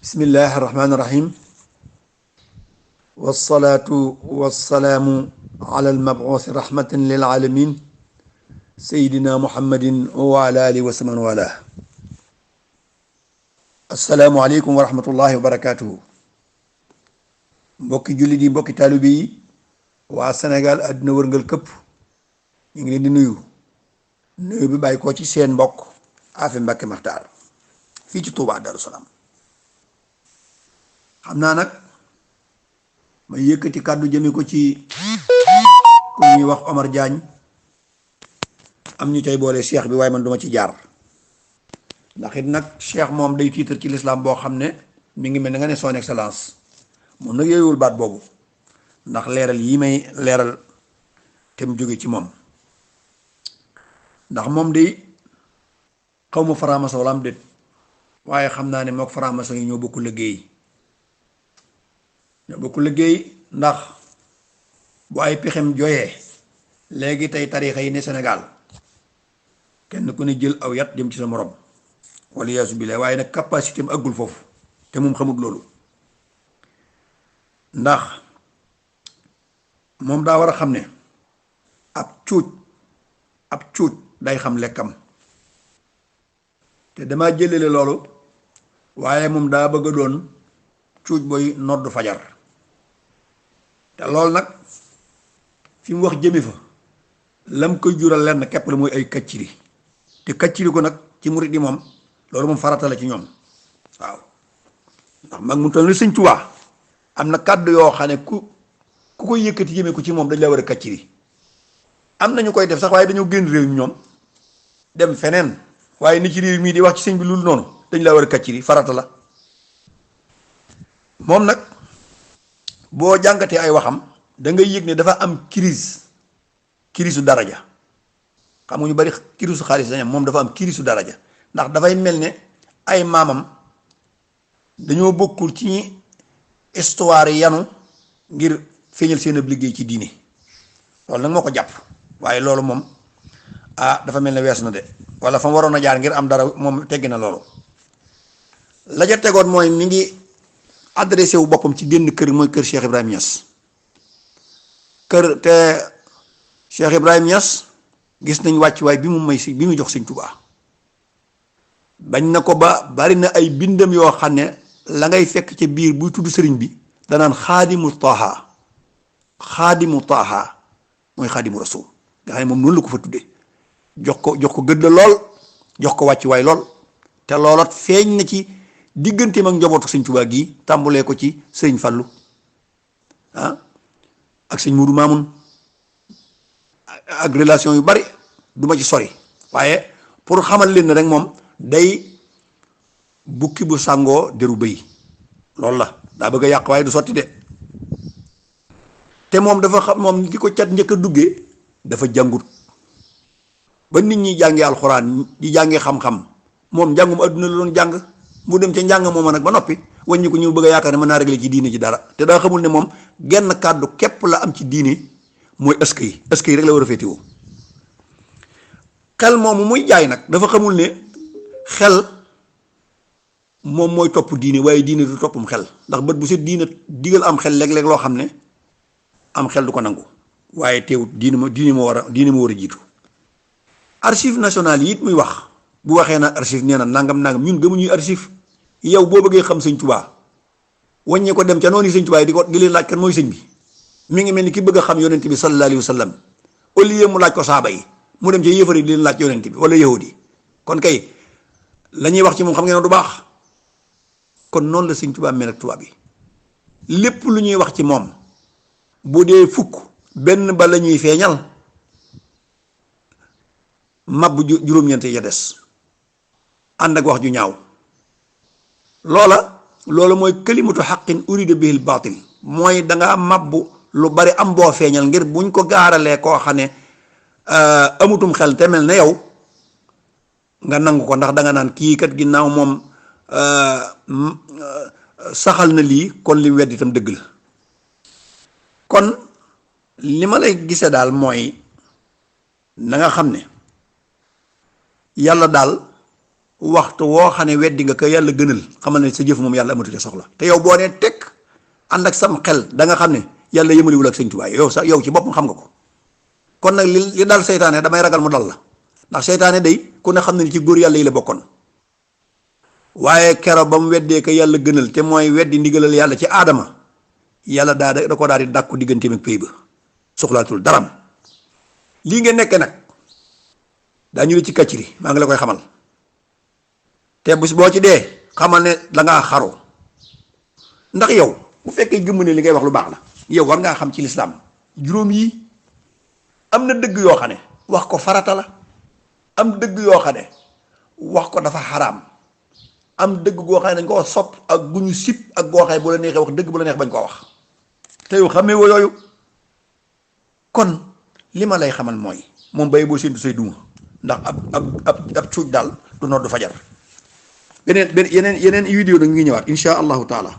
bismillahi irrahmani irrahim walsalaatu walsalaamu ala almabuusi rahmatan lilaalamin sayidina muhammadin wa ala alihi wa saman wala assalaamu aleykum wa rahmatullahi wa barakatuhu mbokki jullit yi mbokki taalibe yi waa Sénégal àddina wërngal këpp ñu ngi leen di nuyu bi bàyyi ko ci seen mbokk Afe Mbàkke Maxtaar fii ci Tuubaa Daaru Salaam xam naa nag ma yëkkati kàddu jëme ko ci ku ñuy wax Omar Diagne am ñu cay boole cheikh bi waaye man duma ci jaar ndax it nag cheikh moom day tiitar ci lislaam boo xam ne mi ngi mel ni nga ne son excellence moom nag yooyuwul baat boobu ndax leeral yi may leeral te mu jóge ci moom ndax moom day xaw ma franc-maçon wala am déet waaye xam naa ne mook franc-maçon yi ñoo bokk liggéey ndax bu ay pexem jooyee léegi tey tarixa yi ne Sénégal kenn ku ne jël aw yat jëm ci sa morom wala yaasu billaah waaye nag capacité am àggul foofu te moom xamut loolu ndax moom daa war a xam ne ab cuuj day xam lekkam te dama jëlale loolu waaye moom daa bëgg a doon cuuj booy noddu fajar te loolu nag fi mu wax jëmi fa lam koy jural lenn képp la mooy ay kacciri te kacciri ko nag ci murit yi moom loolu moom farata la ci ñoom waaw ndax mag mu toll ni Sëñ Tuubaa am na kàddu yoo xam ne ku koy yëkkati jëmee ko ci moom dañ la war a kacciri am na ñu koy def sax waaye dañoo génn réew mi ñoom dem feneen waaye ni ci réew mii di wax ci sëñ bi loolu noonu dañ la war a kacciri farata la moom nag boo jàngatee ay waxam da ngay yëg ne dafa am crise daraja xam nga ñu bari crise xaalis dañu am moom dafa am crise daraja ndax dafay mel ne ay maamam dañoo bokkul ci ñi histoire yanu ngir feeñal seen ab liggéey ci diine loolu nag moo ko jàpp waaye loolu moom dafa mel ne wees na de wala fa mu waroon a jaar ngir am dara moom teggi na loolu la ja tegoon mooy mi ngi adressé wu boppam ci génn kër mooy kër Cheikh Ibrahim Niass kër te Cheikh Ibrahim Niass gis nañ wàccuwaay bi mu jox Sëñ Tuubaa bañ na ko ba bari na ay bindam yoo xam ne la ngay fekk ca biir buy tudd sëriñ bi danaan xaadimu taaha mooy xaadimu rasul nga xam ne moom noonu la ko fa tuddee jox ko gëdd lool jox ko wàccuwaay lool te loolot feeñ na ci digganteem ak njabootu Sëñ Tuubaa gii tàmbulee ko ci sëriñ Fallu ak sëñ Mudu Maamun ak relation yu bari duma ci sori waaye pour xamal leen ne rek moom day bukki bu sàngoo deru bëy loolu la daa bëgg a yàq waaye du sotti de te moom dafa xam moom ki ko cat njëkk a duggee dafa jàngut ba nit ñi jàngee alxuraan di jàngee xam-xam moom njàngum adduna la doon jàng mu dem ca njàng mooma nag ba noppi wàññi ko ñu bëgg a yaakaar ne mën naa réglé ci diine ci dara te daa xamul ne moom genn kàddu képp la am ci diine mooy ëskay rek la war a féetewoo xel moomu muy jaay nag dafa xamul ne xel moom mooy topp diine waaye diine du toppum xel ndax bët bu set diine digal am xel léeg-léeg loo xam ne am xel du ko nangu waaye teewut diine moo war a jiitu archive nationale yi it muy wax bu waxee na archive nee na nangam ñun gëmuñuy archive yow boo bëggee xam Sëñ Tuubaa wàññee ko dem ca noonu Sëñ Tuubaa yi di leen laaj kan mooy sëñ bi mi ngi mel ni ki bëgg a xam yonent bi sallallahu alayhi wa sallam au lieu mu laaj ko saaba yi mu dem ca yéefar yi di leen laaj yonent bi wala yahudi yi kon kay la ñuy wax ci moom xam ngeen du baax kon noonu la Sëñ Tuubaa mel ak tubaab bi lépp lu ñuy wax ci moom bu dee fukk benn ba la ñuy feeñal mabbu juróom-ñeent ya des ànd ak wax ju ñaaw loola mooy kalimatu xaqin urida bihil baatil mooy dangaa mabbu lu bari am boo feeñal ngir buñ ko gaaralee koo xam ne amutum xel te mel na yow nga nangu ko ndax danga naan kii kat ginnaaw moom saxal na lii kon li weddi itam dëgg la kon li ma lay gise daal mooy na nga xam ne yàlla daal waxtu woo xam ne weddi nga ko yàlla gënal xamal ne sa jëf moom yàlla amatu ca soxla te yow boo nee teg ànd ak sam xel da nga xam ne yàlla yëmaliwul ak sëñ Tuubaa yow sax yow ci boppam xam nga ko. kon nag li dal seytaane damay ragal mu dal la ndax seytaane day ku ne xam ne ci góor yàlla yi la bokkoon waaye keroog ba mu weddee ko yàlla gënal te mooy weddi ndigalal yàlla ci aadama yàlla da ko daal di dàkku digganteem ak pay ba soxlaatul daram lii nga nekke nag daañu la ci kàcciri maa ngi la koy xamal te bés boo ci dee xamal ne da ngaa xaru ndax yow bu fekkee gëmm ne li ngay wax lu baax la yow war ngaa xam ci lislaam juróom yi am na dëgg yoo xam ne wax ko farata la am dëgg yoo xam ne wax ko dafa xaraam am dëgg goo xam ne dañ ko sopp ak gu ñu sib ak goo xam ne bu la neexee wax dëgg bu la neex bañ koo wax te yow xamee woo yooyu kon li ma lay xamal mooy moom bay boo séntu say duma ndax ab cuuj daal du nodd fajar yeneen vidéo nag ñu ngi ñëwaat insha allahu taala